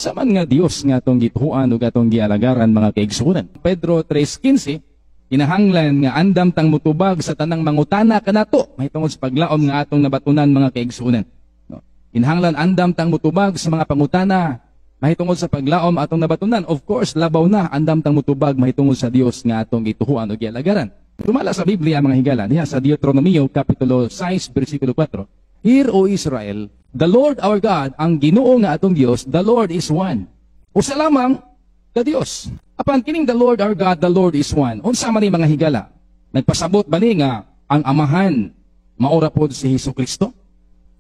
Sa man nga Dios nga atong gituhuan ug atong gialagaran, mga kaigsuonan. Pedro 3:15, kinahanglan nga andam tang mutubag sa tanang mangutana kanato mahitungod sa paglaom nga atong nabatunan, mga kaigsuonan. No? Kinahanglan andam tang mutubag sa mga pangutana mahitungod sa paglaom atong nabatunan. Of course, labaw na andam tang mutubag mahitungod sa Dios nga atong gituhuan ug gialagaran. Tumala sa Biblia, mga higala, diha sa Deuteronomio kapitulo 6 bersikulo 4. "Hear, O Israel, the Lord our God, ang Ginoo nga atong Dios, the Lord is one." Usa lamang ka Dios. Apan kining "the Lord our God, the Lord is one." Unsa man ni, mga higala? Nagpasabot ba ni nga ang Amahan maura pod si Hesus Kristo?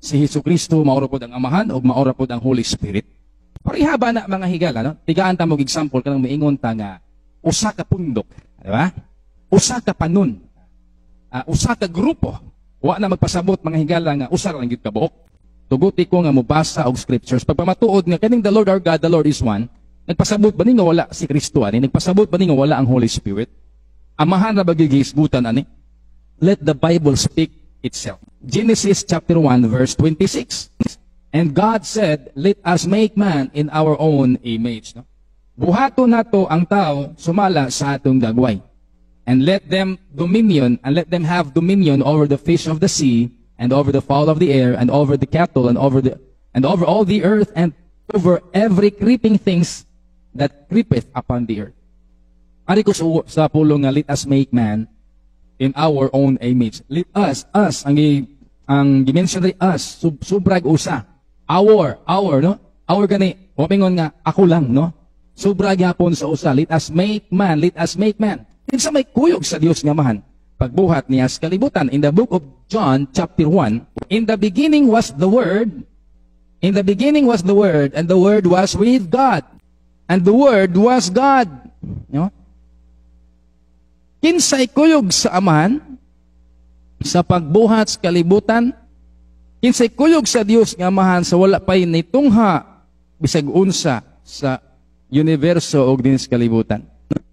Si Hesus Kristo maura pod ang Amahan ug maura pod ang Holy Spirit? Pareha ba na, mga higala, no? Tigaan ta mo example, kanang miingon ta nga usa ka pundok, di ba? Usa ka panon. Usa ka grupo. Wa na magpasabot, mga higala, nga usa lang gyud ka buok. Tuguti ko nga mobasa og scriptures. Pagpamatuod nga kaning "the Lord our God, the Lord is one," nagpasabot ba ni nga wala si Kristo ani? Nagpasabot ba ni nga wala ang Holy Spirit? Amahan na ba gigisgutan ani? Let the Bible speak itself. Genesis chapter 1 verse 26. "And God said, 'Let us make man in our own image.'" No? "Buhaton nato ang tao sumala sa atong gagway. "And let them dominion, and let them have dominion over the fish of the sea, and over the fowl of the air, and over the cattle, and over all the earth, and over every creeping things that creepeth upon the earth." Ari ko sa pulong nga "let us make man in our own image." Let us, us, ang gimension diri us, sobrag usa. Our, no? Our gani, wa mingon nga ako lang, no? Sobra gyapon sa usa. Let us make man, let us make man. Kinsa may kuyog sa Dios nga Amahan pagbuhat niya sa kalibutan? In the book of John chapter 1, "In the beginning was the Word, in the beginning was the Word, and the Word was with God, and the Word was God." No? Kinsay kuyog sa Amahan sa pagbuhat sa kalibutan? Kinsay kuyog sa Dios nga Amahan sa wala pay nitungha bisag unsa sa universo og din sa kalibutan?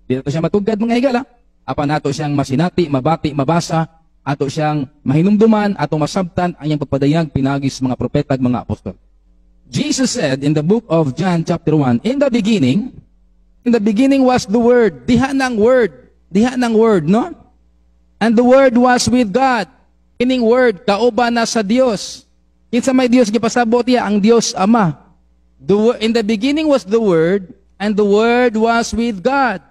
Di nato siya matugad, mga higala. Apan ato siyang masinati, mabati, mabasa, ato siyang mahinumduman, ato masabtan ang iyang pagpadayag pinagi sa mga propeta ug mga apostol. Jesus said in the book of John chapter 1, "In the beginning was the Word." Diha ng Word. Diha ng Word, no? "And the Word was with God." Kining Word, kauban na sa Dios. Kinsa may Dios gipasabot iya? Ang Dios Ama. "In the beginning was the Word, and the Word was with God."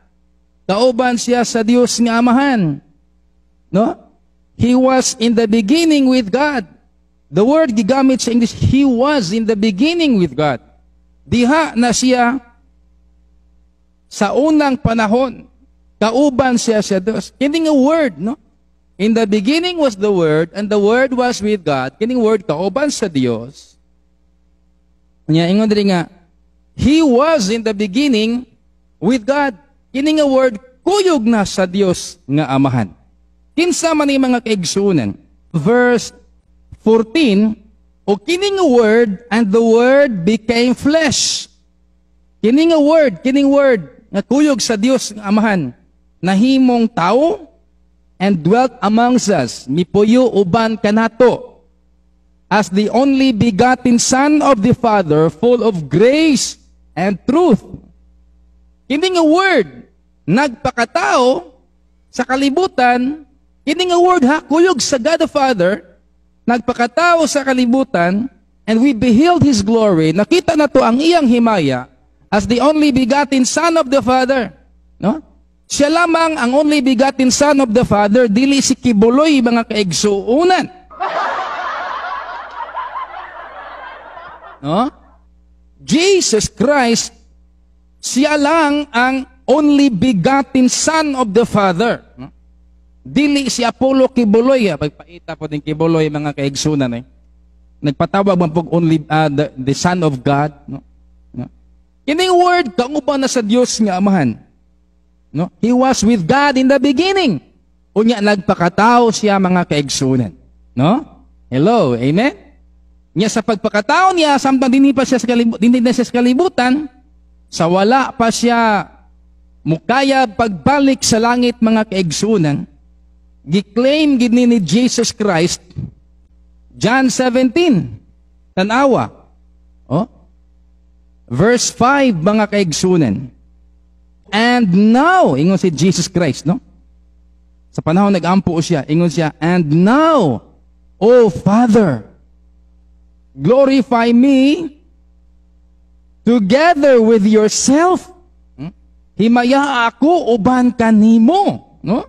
Kauban siya sa Dios nga Amahan. No? He was in the beginning with God. The word gigamit sa English, "He was in the beginning with God." Diha na siya sa unang panahon. Kauban siya sa Dios. Kini nga word, no? "In the beginning was the Word, and the Word was with God." Kining word kauban sa Dios. Nya ingon diri nga, "He was in the beginning with God." Kini nga word kuyog na sa Dios nga Amahan. Kinsa man ni, mga kaigsuonan? Verse 14, "O kini nga word, and the Word became flesh." Kini nga word, kining word nga kuyog sa Dios nga Amahan, nahimong tao "and dwelt amongst us," mipuyo uban kanato, "as the only begotten Son of the Father, full of grace and truth." Kini nga word nagpakatao sa kalibutan, kini nga word ha, kuyog sa God the Father, nagpakatao sa kalibutan, "and we beheld His glory," nakita nato ang iyang himaya, "as the only begotten Son of the Father." No? Siya lamang ang only begotten Son of the Father, dili si Quiboloy, mga kaigsuunan. No? Jesus Christ, siya lang ang only begotten Son of the Father. No? Dili si Apollo Quiboloy. Ah. Pagpaita po din Quiboloy, mga kaigsunan. Eh. Nagpatawag man po only the Son of God. No? No? Kining word, kauban na sa Dios nga Amahan. No? He was with God in the beginning. Unya nagpakatao siya, mga kaigsunan. No? Hello, amen? Nya sa pagpakatao niya, samtang dinhi pa siya sa kalibutan, dinhi na siya sa kalibutan, sa wala pa siya mukaya pagbalik sa langit, mga kaigsunan, gi-claim gid ni Jesus Christ, John 17, tanawa. Oh? Verse 5, mga kaigsunan. "And now," ingon si Jesus Christ, no? Sa panahon nag-ampo siya, ingon siya, "And now, O Father, glorify me together with yourself." Himaya ako uban kanimo, no?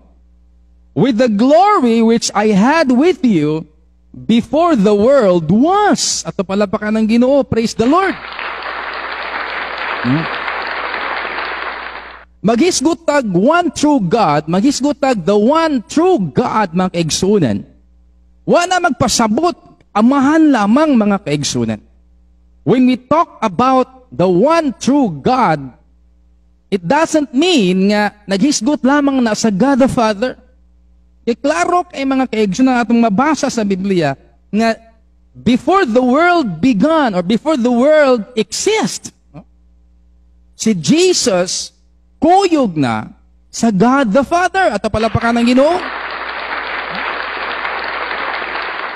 "With the glory which I had with you before the world was." Ato palakpakan ang Ginoo, praise the Lord. Maghisgot tag one true God, maghisgot tag the one true God, mga kaigsunan. Wa na magpasabot, Amahan lamang, mga kaigsunan. When we talk about the one true God, it doesn't mean nga naghisgot lamang na sa God the Father. Kay klaro kay, mga kaigsunan, atong mabasa sa Biblia nga before the world began or before the world exist, no? Si Jesus kuyog na sa God the Father. At palakpakan ang Ginoo.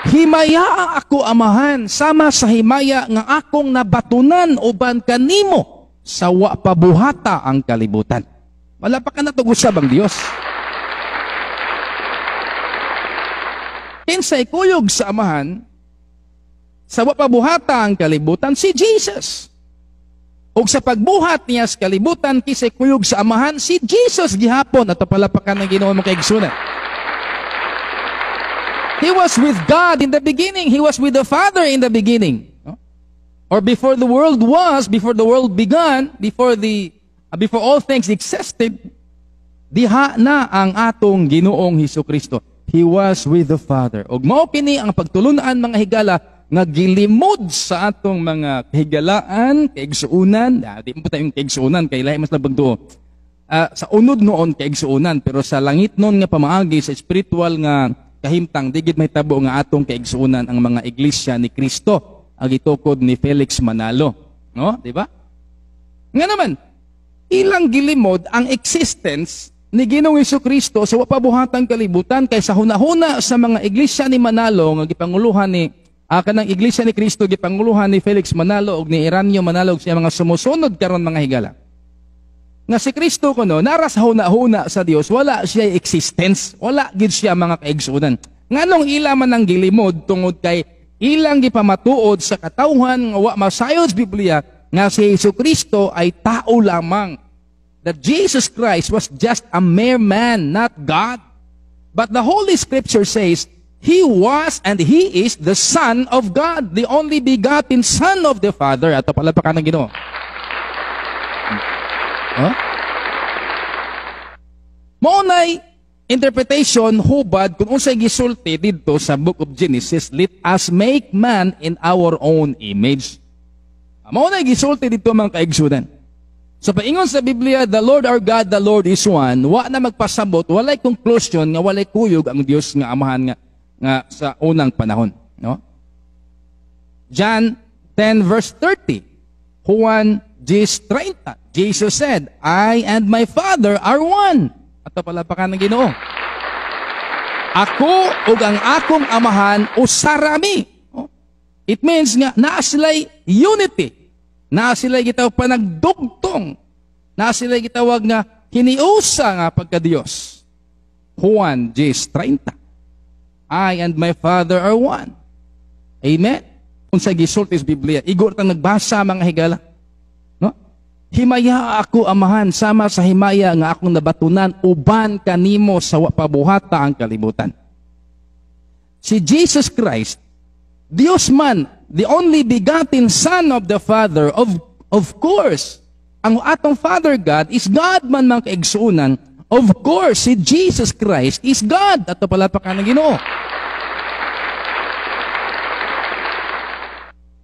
"Himaya ako, Amahan, sama sa himaya nga akong nabatunan uban kanimo sa wa pa buhata ang kalibutan." Wala pa ka natugusab ang Dios. Kinsay kuyog sa Amahan sa wa pa buhata ang kalibutan? Si Jesus. Og sa pagbuhat niya sa kalibutan, kinsay kuyog sa Amahan? Si Jesus gihapon. At palakpakan ang Ginoo, mga kaigsunan. He was with God in the beginning. He was with the Father in the beginning. No? Or before the world was, before the world began, before all things existed, diha na ang atong Ginoong Hesus Kristo. He was with the Father. Og mao kini ang pagtulunan, mga higala, nga gilimod sa atong mga kahigalaan, kaigsuunan. Di mo tayong kaigsuunan, kay lahi mas labag duo. Sa unod noon kaigsuunan, pero sa langit noon nga pamaagi, sa spiritual nga kahimtang, di gid mahitabo nga atong kaigsuunan ang mga Iglesia ni Kristo ang gitukod ni Felix Manalo, no? Di ba? Nga naman ilang gilimod ang existence ni Ginoong Kristo sa wa pa buhatang kalibutan, kay sa hunahuna sa mga Iglesia ni Manalo nga gipanguluhan ni kanang Iglesia ni Kristo gipanguluhan ni Felix Manalo og ni Eranio Manalo og siya mga sumusunod karon, mga higala, nga si Kristo kuno nara sa huna-huna sa Dios, wala siya existence, wala gid siya, mga kaigsunan. Nganong ila man ang gilimod? Tungod kay ilang gipamatuod sa katawhan nga wa masayod sa Biblia nga si Hesus Kristo ay tao lamang. That Jesus Christ was just a mere man, not God. But the Holy Scripture says He was and He is the Son of God, the only begotten Son of the Father. Ato palakpakan ang Ginoo. Huh? Mao nay interpretation hubad kung unsay gisulti didto sa Book of Genesis, "Let us make man in our own image." Mao nay gisulti didto, mga kaigsunan. So paingon sa Biblia, "The Lord our God, the Lord is one," wa na magpasabot, walay conclusion nga walay kuyog ang Dios nga Amahan nga sa unang panahon, no? John 10 verse 30. Juan 10:30. Jesus said, "I and my Father are one." Ato palakpakan ang Ginoo. Ako ug ang akong Amahan usa rami. Oh. It means nga naa sila'y unity. Naa sila'y gitawag panagdugtong. Naa sila'y gitawag nga hiniusa nga pagka-Dios. Juan 10:30. "I and my Father are one." Amen? Kung sa gisulti sa Biblia, igor tang nagbasa, mga higala. No? "Himaya ako, Amahan, sama sa himaya nga akong nabatunan uban kanimo sa wa pabuhata ang kalibutan." Si Jesus Christ, Dios man, the only begotten Son of the Father, of course, ang atong Father God is God man, mga kaigsuunan. Of course, si Jesus Christ is God. Ato palakpakan ang Ginoo.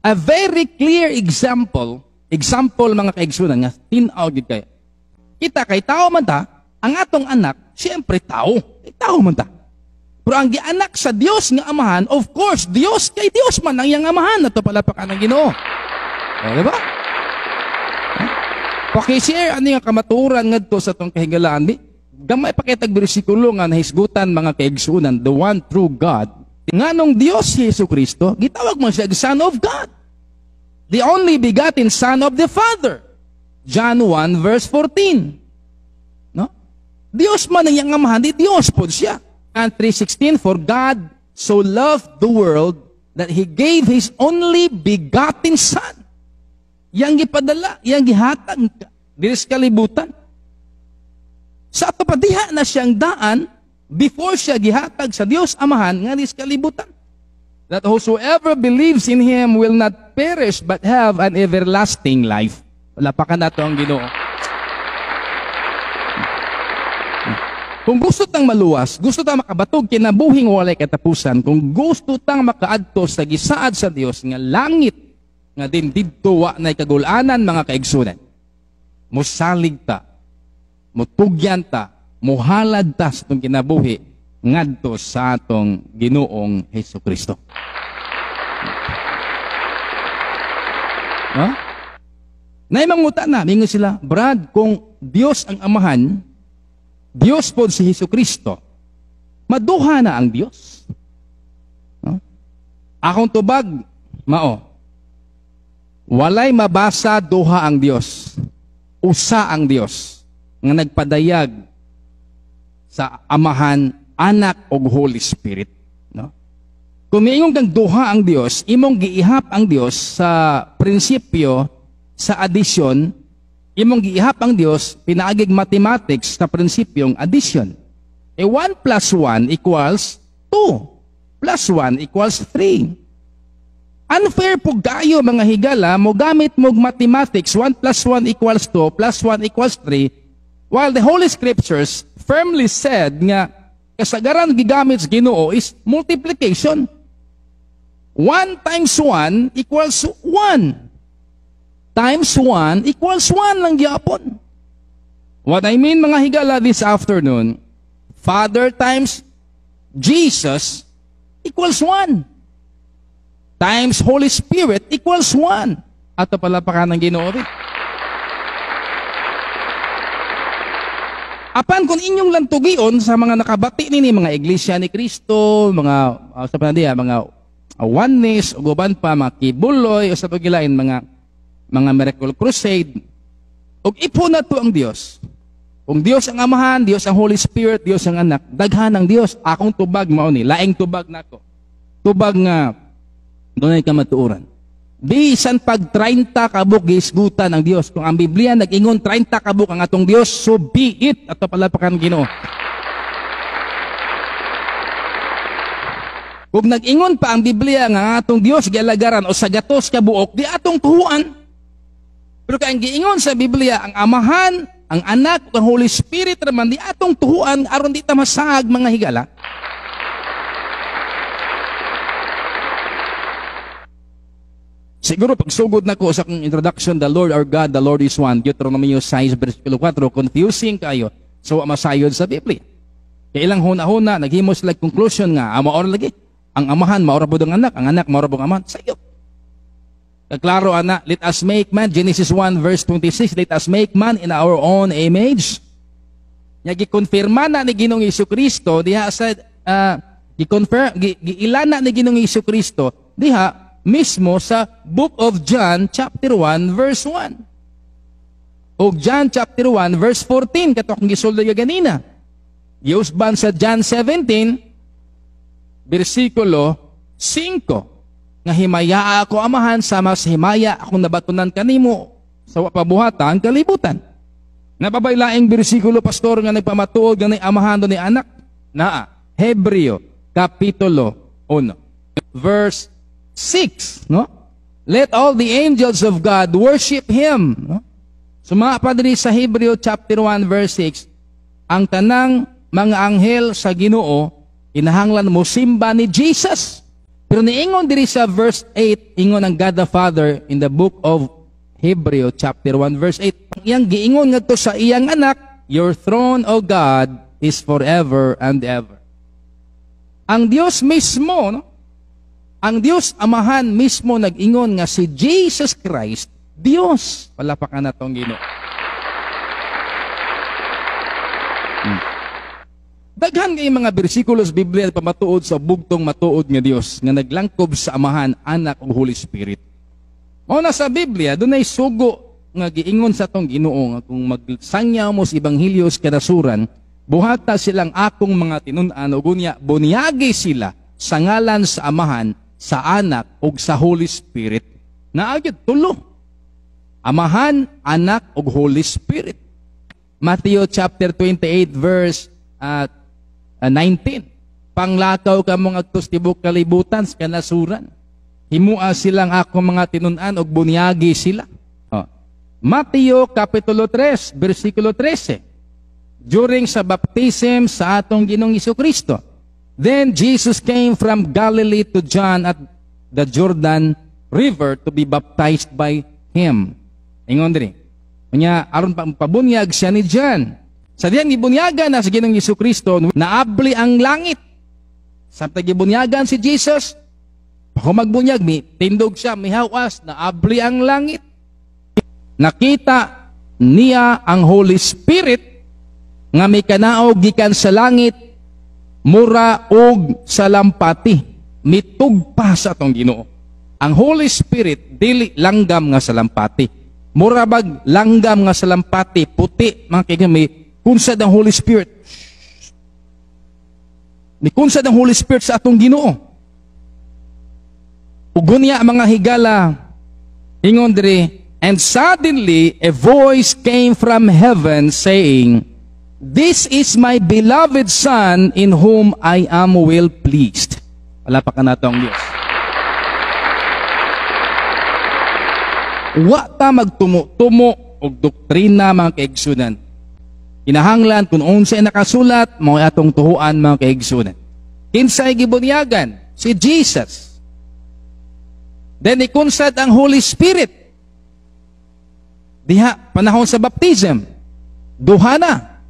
A very clear example, mga kaigsunan, nga tin-aw gid kay. Kita kay tao man ta, ang atong anak, siyempre tao. Eh, tao man ta. Pero ang gianak sa Dios nga Amahan, of course, Dios kay Dios man ang iyang Amahan. Ato palakpakan ang Ginoo. O, di ba? Paki-share ani nga kamatuoran ngadto sa atong kahigalaan. Di, gamay pa kay tag bersikulo nga nahisgutan, mga kaigsunan, the one true God. Nganong Dios si Hesus Kristo, gitawag man siya Son of God. The only begotten Son of the Father. John 1 verse 14. No? Dios man ang iyang Amahan, di Dios pod siya. And 3:16, for God so loved the world that He gave His only begotten Son. Yang gipadala, yang gihatag diri sa kalibutan. Sa ato pa diha na siyang daan before siya gihatag sa Dios Amahan nga sa kalibutan. That whosoever believes in Him will not perish but have an everlasting life. Wala pa ka na ito ang Ginoo. Kung gusto tang maluwas, gusto tang makabatog kinabuhing walay katapusan, kung gusto tang makaadto sa gisaad sa Dios nga langit nga din didto wa nay kagulanan mga kaigsunan, mosalig ta, motugyan ta, mohalad ta sa itong kinabuhi ngadto sa atong Ginoong Hesukristo. No? Naimanguta na, mingon sila, Brad, kung Dios ang Amahan, Dios po si Hesukristo, maduha na ang Dios. No? Akong tubag, mao, walay mabasa duha ang Dios. Usa ang Dios nga nagpadayag sa Amahan, Anak ug Holy Spirit. No? Kung miingon kang duha ang Dios, imong giihap ang Dios sa prinsipyo sa addition, imong giihap ang Dios pinaagig mathematics sa prinsipyong addition. E 1 plus 1 equals 2 plus 1 equals 3. Unfair po kayo mga higala, mo gamit mog mathematics 1 plus 1 equals 2 plus 1 equals 3, while the Holy Scriptures firmly said nga kasagaran gigamit sa Ginoo is multiplication. 1 times 1 equals 1. Times 1 equals 1 lang gyapon. What I mean mga higala this afternoon, Father times Jesus equals 1. Times Holy Spirit equals 1. Ato pala pa ka ng Ginoo. Apan kung inyong lantugion sa mga nakabati nini mga Iglesia ni Cristo, mga sa panadiya, mga oneness, ug uban pa, mga kibuloy, o sa pagilain, mga Miracle Crusade, ug ipo na to ang Dios. Kung Dios ang Amahan, Dios ang Holy Spirit, Dios ang Anak, daghan ang Dios. Akong tubag mao ni, laing tubag nako. Tubag nga dunay kamatuoran. Bisan pag 30 kabuk giisgutan ang Dios. Kung ang Biblia nag-ingon 30 kabuk ang atong Dios, so be it. Ato palapakan Ginoo. Kung nag-ingon pa ang Biblia nga ang atong Dios gialagaran o sa gatos kabuok, di atong tuhuan. Pero kay ang giingon sa Biblia, ang Amahan, ang Anak, ang Holy Spirit raman, di atong tuhuan aron di ta masag mga higala. Siguro pagsugod na ko sa akong introduction, the Lord our God, the Lord is one, Deuteronomio 6, versikulo 4, confusing kayo. So, masayod sa Biblia. Kaya ilang huna-huna, naghimo sila conclusion nga, maora lagi. Ang Amahan, maora po ang anak, maora po ang Amahan. Sayo. Kaklaro, ana, let us make man, Genesis 1, verse 26, let us make man in our own image. Nya gikonfirma na ni Ginoong Hesukristo diha sa, giilana ni Ginoong Hesukristo diha, mismo sa Book of John chapter 1 verse 1. O John chapter 1 verse 14 kato akong gisulod ganina. Giusban sa John 17 bersikulo 5 nga himaya ako Amahan sama sa himaya akong nabatunan kanimo sa wa pabuhata ang kalibutan. Napabay laing bersikulo pastor nga nagpamatuod nga ni Amahan do ni anak? Naa Hebreo kapitulo 1 verse 6, no? Let all the angels of God worship Him. No? So mga padre sa Hebreo chapter 1 verse 6, ang tanang mga anghel sa Ginoo inahanglan mo simba ni Jesus. Pero niingon diri sa verse 8, ingon ang God the Father in the book of Hebreo chapter 1 verse 8. Ang iyang giingon ngadto sa iyang anak, your throne, O God, is forever and ever. Ang Dios mismo, no? Ang Dios Amahan mismo nag-ingon nga si Jesus Christ, Dios. Palapakan na tong Ginoo. Daghan kay mga bersikulo sa Biblia pamatuod sa bugtong matuod nga Dios nga naglangkob sa Amahan, Anak ug Holy Spirit. Mao na sa Biblia, dunay sugo nga giingon sa atong Ginoo nga kung magsangyaw mo sa ebanghelyo sa kanasuran, buhata silang akong mga tinun-an ug unya bunyagi sila sa ngalan sa Amahan, sa Anak ug sa Holy Spirit. Naa gyud tulo. Amahan, Anak ug Holy Spirit. Matthew chapter 28 verse 19. Panglakaw ka mong agtos tibok kalibutan sa kanasuran. Himua silang akong mga tinun-an ug bunyagi sila. Oh. Mateo kapitulo 3 bersikulo 13. During sa baptism sa atong Ginoong Jesucristo. Then Jesus came from Galilee to John at the Jordan River to be baptized by him. Ingon diri. Unya aron pabunyag siya ni John. Sa diyang gibunyagan na sa Ginoong Jesucristo, naabli ang langit. Sa gibunyagan si Jesus, pag magbunyag, mi tindog siya, mihawas, naabli ang langit. Nakita niya ang Holy Spirit nga mikanaog gikan sa langit, mura og salampati, mitugpa sa atong Ginoo. Ang Holy Spirit dili langgam nga salampati. Mura bag langgam nga salampati, puti, mga kaibigan, may kunsad ang Holy Spirit. May kunsad ang Holy Spirit sa atong Ginoo. Ugunya mga higala, ingon diri, and suddenly a voice came from heaven saying, "This is my beloved Son in whom I am well pleased." Wala pa ka nato ang Diyos. Wa ta magtumo-tumo og doktrina mga kaigsunan. Kinahanglan kung unsay nakasulat, mao atong tuhuan mga kaigsunan. Kinsay gibunyagan? Si Jesus. Then ikunsad ang Holy Spirit. Diha, panahon sa baptism, duha na.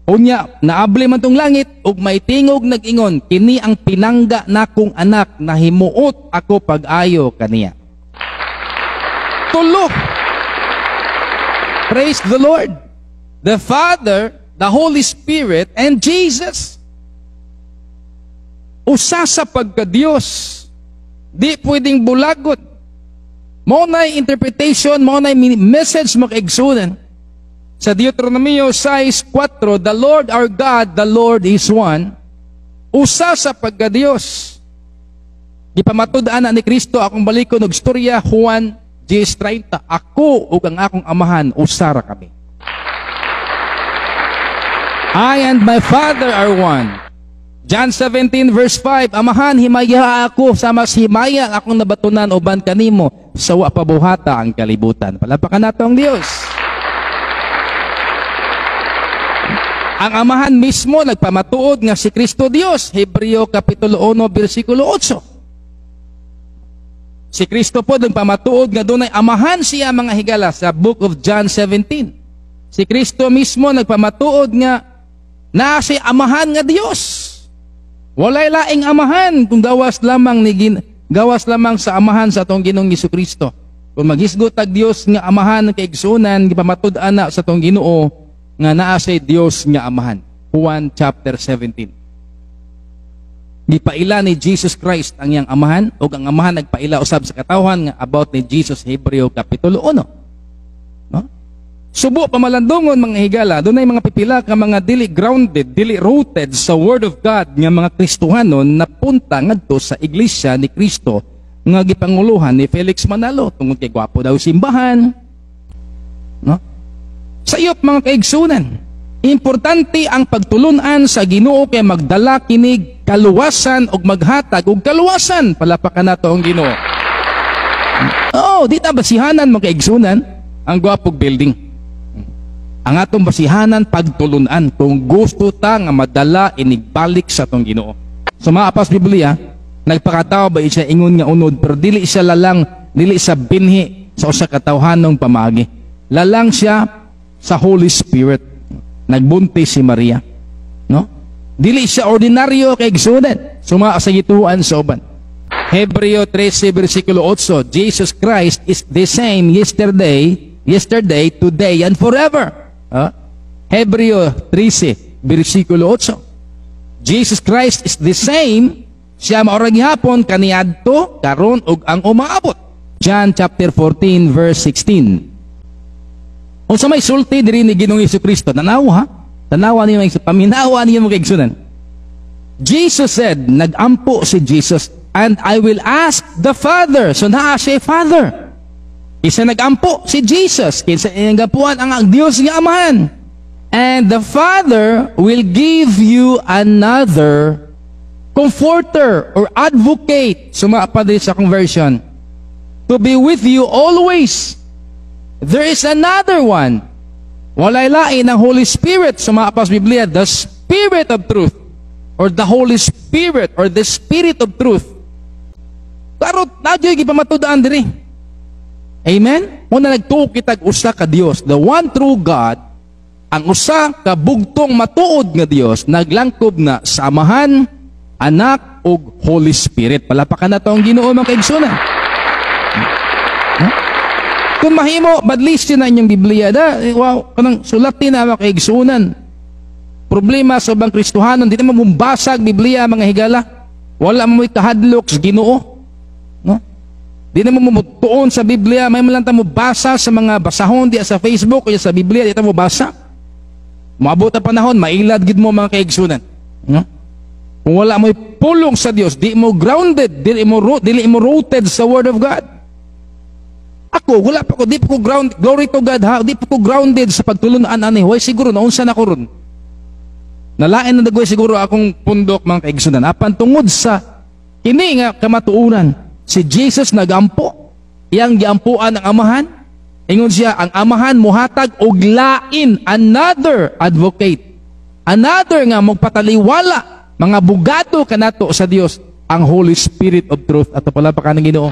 Unya, naabli man tong langit, ug may tingog nag-ingon, kini ang pinangga nakong anak, nahimuot ako pag-ayo kaniya. Tulo. Praise the Lord. The Father, the Holy Spirit, and Jesus. Usa sa pagka-Diyos. Di pwedeng bulagot. Mao na'y interpretation, mao na'y message makaigsunan. Sa Deuteronomio 6:4, the Lord our God, the Lord is one. Usa sa pagka-Diyos. Gipamatud-an na ni Kristo akong balikon og istorya Juan 10:30. Ako ug ang akong amahan usa ra kami. I and my Father are one. John 17 verse 5, Amahan, himaya ako sa mas himaya ang akong nabatunan uban kanimo sa wa pabuhata ang kalibutan. Palapakan nato ang Dios. Ang amahan mismo nagpamatuod nga si Kristo Dios, Hebreo kapitulo 1 bersikulo 8. Si Kristo po nagpamatuod nga dunay amahan siya mga higala sa Book of John 17. Si Kristo mismo nagpamatuod nga naa siya amahan nga Dios. Walay laing amahan kung gawas lamang ni gawas lamang sa amahan sa atong Ginoong Jesucristo. Kung maghisgot tag Dios nga amahan kay igsuonan gipamatud-an na sa atong Ginoo nga naa siya Dios nga amahan. Juan chapter 17. Gipaila ni Jesus Christ ang iyang amahan ug ang amahan nagpaila usab sa katawhan nga about ni Jesus, Hebreo kapitulo 1. No? Subo pamalandungon mga higala, dunay mga pipila ka mga dili grounded, dili rooted sa Word of God nga mga Kristohanon napunta ngadto sa Iglesia ni Kristo nga gipanguluhan ni Felix Manalo tungod kay gwapo daw simbahan. No? Sayop mga kaigsunan, importante ang pagtulunan sa Ginoo kay magdala kinig kaluwasan ug maghatag og kaluwasan. Palapakan nato ang Ginoo. Oh, di ta basihanan mga kaigsunan ang gwapog building. Ang atong basihanan pagtulunan kung gusto ta nga madala inigbalik sa atong Ginoo. Sa mga apas Biblia, nagpakatao ba siya ingon nga unod pero dili siya lalang, dili sa binhi sa usa ka tawhanong pamaagi. Lalang siya sa Holy Spirit. Nagbuntis si Maria, no? Dili siya ordinaryo kay igsunan. Suma sa gituan sa uban. Hebreo 13 versikulo 8, Jesus Christ is the same yesterday, today and forever. Huh? Hebreo 13 versikulo 8. Jesus Christ is the same, siya maorang gihapon kaniadto karon ug ang umaabot. John chapter 14 verse 16. Unsa may sulti diri ni Ginoong Kristo? Tanaw ha? Tanawa niyo mga, paminawa niyo mga igsunan. Jesus said, nagampo si Jesus, "And I will ask the Father." So naa siya Father. Isa nagampo si Jesus. Kinsa iyang gampuan? Ang Dios nga Amahan. "And the Father will give you another comforter or advocate." Suma pa din sa conversion. "To be with you always." There is another one. Walay lain ang Holy Spirit. Suma pa sa Biblia, the Spirit of Truth. Or the Holy Spirit or the Spirit of Truth. Pero naa gyoy gipamatud-an diri. Amen? Muna nagtuo kitag usa ka Dios, the one true God, ang usa ka bugtong matuod nga Dios, naglangkob na sa Amahan, Anak ug Holy Spirit. Palapakan nato ang Ginoo, mga kaigsunan. Huh? Kung mahimo, badlis na inyong Biblia da. Eh, wow, kanang sulatin na, mga kaigsunan. Problema sa ubang Kristohanon, di na mo basag Biblia, mga higala. Wala mo kahadlok sa Ginoo. No? Di na mo mutuon sa Biblia, may lang ta mo basa sa mga basahon di sa Facebook o sa Biblia, di ta mo basa. Moabot ang panahon, mailad gid mo, mga kaigsunan. No? Kung wala mo'y pulong sa Dios, di mo grounded, dili mo rooted sa Word of God. Ako, wala pa ko, di pa ko ground, glory to God ha, di pa ko grounded sa pagtulunan ani. Way siguro, naunsa na ko ron. Nalain na dagoy siguro akong pundok, mga kaigsunan. Apan tungod sa kini nga kamatuoran, si Jesus nagampo. Iyang giampuan ang Amahan. Ingon siya, ang Amahan muhatag og lain, another advocate. Another nga magpataliwala, mga bugado kanato sa Dios, ang Holy Spirit of Truth. Ato palakpakan ng Ginoo.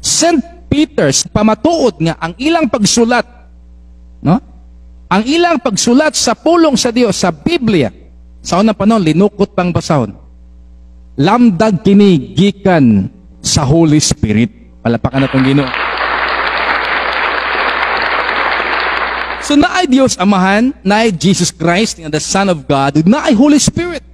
St. Peter's pamatuod nga ang ilang pagsulat, no? Ang ilang pagsulat sa pulong sa Dios sa Biblia sa unang panahon linukot pang basahon. Lamdag kini gikan sa Holy Spirit. Palapakan natong Ginoo. So naay Dios Amahan, naay Jesus Christ nga the Son of God, naay Holy Spirit.